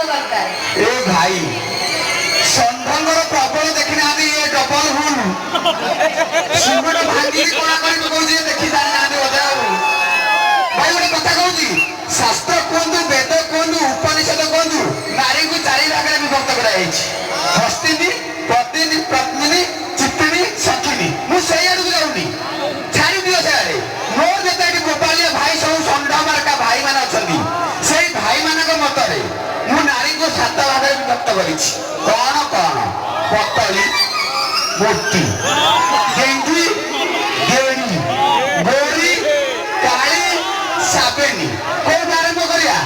ଦରକାର। ଏ ଭାଇ, ଷଣ୍ଢଙ୍କର ପ୍ରବଳ ଦେଖିନାହାନ୍ତି। ଇଏ ଡବଲ ହୁଲ ସିଙ୍ଗଟା ଭାଙ୍ଗିକି କଣା କରି ପକଉଛି। ଇଏ ଦେଖି ଜାଣିନାହାନ୍ତି ବୋଧେ। ଆଉ ଭାଇ, ଗୋଟେ କଥା କହୁଛି। ଶାସ୍ତ୍ର କୁହନ୍ତୁ, ବେଦ କୁହନ୍ତୁ, ଉପନିଷଦ କୁହନ୍ତୁ, ନାରୀଙ୍କୁ ଚାରି ଭାଗରେ ବିଭକ୍ତ କରାଯାଇଛି: ହସ୍ତିନୀ, ପଦ୍ମିନୀ, ପଦ୍ମିନୀ, ଚିତ୍ତିନୀ, ସଖିନୀ। ମୁଁ ସେଇ ଆଡକୁ ଯାଉନି, ଛାଡି ଦିଅ ସେଆଡେ। ମୋର ଯେତେ ଏଠି ଗୋପାଳିଆ ଭାଇ, ସବୁ ଷଣ୍ଢ ମାର୍କା ଭାଇମାନେ ଅଛନ୍ତି, ସେଇ ଭାଇମାନଙ୍କ ମତରେ ମୁଁ ନାରୀଙ୍କୁ ସାତ ଭାଗରେ ବିଭକ୍ତ କରିଛି। କଣ କଣ? ପତଳି, ମୋଟି, ଗେଙ୍ଗି, ଗେଡ଼ି, ଗୋରି, କାଳି, ସାବେନି। କୋଉଠୁ ଆରମ୍ଭ କରିବା?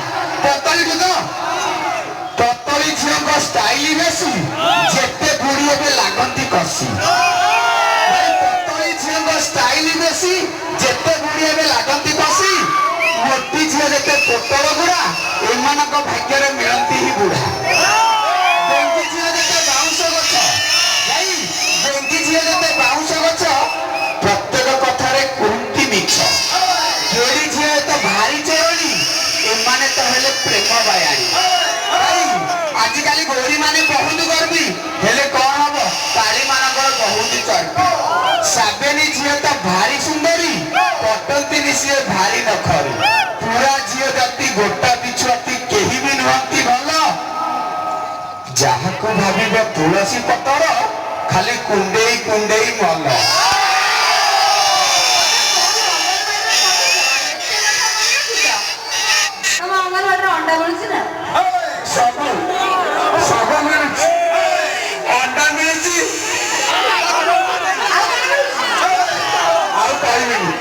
ପତଳିଠୁ ତ? ପତଳି ଝିଅଙ୍କ ଷ୍ଟାଇଲ ବେଶୀ, ଯେତେ ବୁଢୀ ଏବେ ଲାଗନ୍ତି କଷି। ଭାଇ, ପତଳି ଝିଅଙ୍କ ଷ୍ଟାଇଲ ବେଶୀ, ଯେତେ ବୁଢୀ ଏବେ ଲାଗନ୍ତି କଷି। ମୋଟି ଝିଅ ଯେତେ ପୋଟଳ ଗୁଡା, ଏମାନଙ୍କ ଭାଗ୍ୟରେ ମିଳନ୍ତି ହିଁ ବୁଢା। ଗେଙ୍ଗି ଝିଅ ଯେତେ ବାଉଁଶ ଗଛ, ଭାଇ, ଗେଙ୍ଗି ଝିଅ ଯେତେ ବାଉଁଶ ଗଛ, ପ୍ରତ୍ୟେକ କଥାରେ କୁହନ୍ତି ମିଛ। ଗେଡ଼ି ଝିଅ ତ ଭାରି ଚୋରଣୀ, ଏମାନେ ତ ହେଲେ ପ୍ରେମ ବାୟାଣୀ। ଭାଇ, ଆଜିକାଲି ଗୋରୀ ମାନେ ବହୁତ ଗର୍ବୀ, ହେଲେ କଣ ହବ, କାଳୀ ମାନଙ୍କର ବହୁତ ଚର୍ବି। ସାବେନୀ ଝିଅ ତ ଭାରି ସୁନ୍ଦରୀ, ପଟନ୍ତିନି ସିଏ ଭାରି ନଖରୀ। ପୁରା ଝିଅ ଜାତି ଗୋଟା ବିଛୁଆତି, କେହି ବି ନୁହନ୍ତି ଭଲ। ଯାହାକୁ ଭାବିବ ତୁଳସୀ ପତର, ଖାଲି କୁଣ୍ଡେଇ କୁଣ୍ଡେଇ ମଲ। ଏତେ କଥା ମନେ ରଖିଛ? ତମ ଅଙ୍ଗନବାଡ଼ିରେ ଅଣ୍ଡା ମିଳୁଛି ନା? ସବୁ ସବୁ ମିଳୁଛି। ଅଣ୍ଡା ମିଳୁଛି। ଆଉ କଣ ମିଳୁଛି? ଆଉ କହିବିନି।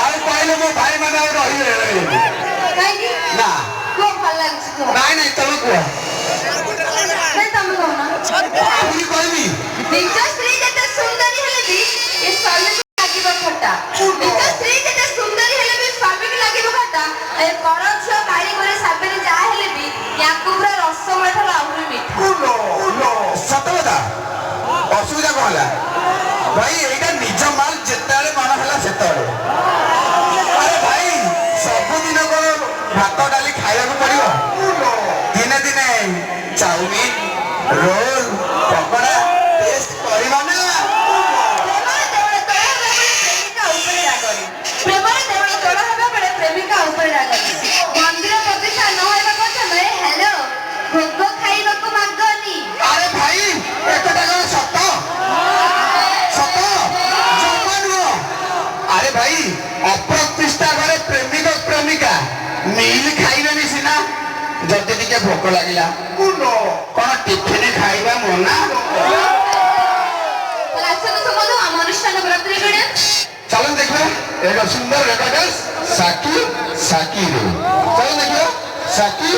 ଆଉ କହିଲେ ମୋ ଭାଇ ମାନେ ଆଉ ରହିବେ ରହିବେନି। କାହିଁକି? ନା। କୁହ, ଭଲ ଲାଗୁଛି, କୁହ। ନାଇଁ ନାଇଁ, ତମେ କୁହ। ନାଇଁ, ତମେ କହୁନ। ଆହୁରି କହିବି? ନିଜ ସ୍ତ୍ରୀ ଯେତେ ସୁନ୍ଦରୀ ହେଲେ ବି ଏ ସ୍ୱାମୀକୁ ଲାଗିବ ଖଟା। ନିଜ ସ୍ତ୍ରୀ ଯେତେ ସୁନ୍ଦରୀ ହେଲେ ବି ସ୍ୱାମୀକୁ ଲାଗିବ ଖଟା। ଏ ପର ଝିଅ କାଳି ଗୋରେ ସାବେରୀ ଯାହା ହେଲେ ବି ୟାକୁ ପୁରା ରସଗୋଲା ଠାରୁ ଆହୁରି ମିଠା। ସତ କଥା, ଅସୁବିଧା କଣ ହେଲା ଭାଇ? ଏଇଟା ନିଜ ମାଲ, ଯେତେବେଳେ ମନ ହେଲା ସେତେବେଳେ। ଆରେ ଭାଇ, ସବୁଦିନ କଣ ଭାତ ଡାଲି ଖାଇବାକୁ ପଡିବ? ଦିନେ ଦିନେ ଚାଉମିନ, ରୋଲ, ପକୋଡା ଟେଷ୍ଟ କରିବା ନା? ପ୍ରେମରେ ଦେଉଳ ତୋଳ ହେବା ବେଳେ ପ୍ରେମିକା ଉପରେ ରାଗନି। ପ୍ରେମରେ ଦେଉଳ ତୋଳ ହେବା ବେଳେ ପ୍ରେମିକା ଉପରେ ରାଗନି। ମନ୍ଦିର ପ୍ରତିଷ୍ଠା ନ ହେବା ପର୍ଯ୍ୟନ୍ତ, ଏ ହ୍ୟାଲୋ, ଭୋଗ ଖାଇବାକୁ ମାଗନି। ଆରେ ଭାଇ, ଏକଥା କଣ ସତ? ସତ ଜମା ନୁହଁ। ଆରେ ଭାଇ, ଅପ୍ରତିଷ୍ଠା ଘରେ ପ୍ରେମିକ ପ୍ରେମିକା ମିଲ୍ ଖାଇବେନି ସିନା, ଯଦି ଟିକେ ଭୋକ ଲାଗିଲା, କଣ ଟିଫିନ ଖାଇବା ମନା? ତାହେଲେ ଆସନ୍ତୁ ସମ୍ବନ୍ଧ ଆମ ଅନୁଷ୍ଠାନ ବରତ୍ରୀ। ଚାଲନ୍ତୁ ଦେଖିବା ଏକ ସୁନ୍ଦର ରେକର୍ଡ, ସାକି ସାକିରେ। ଚାଲନ୍ତୁ ଦେଖିବା ସାକି।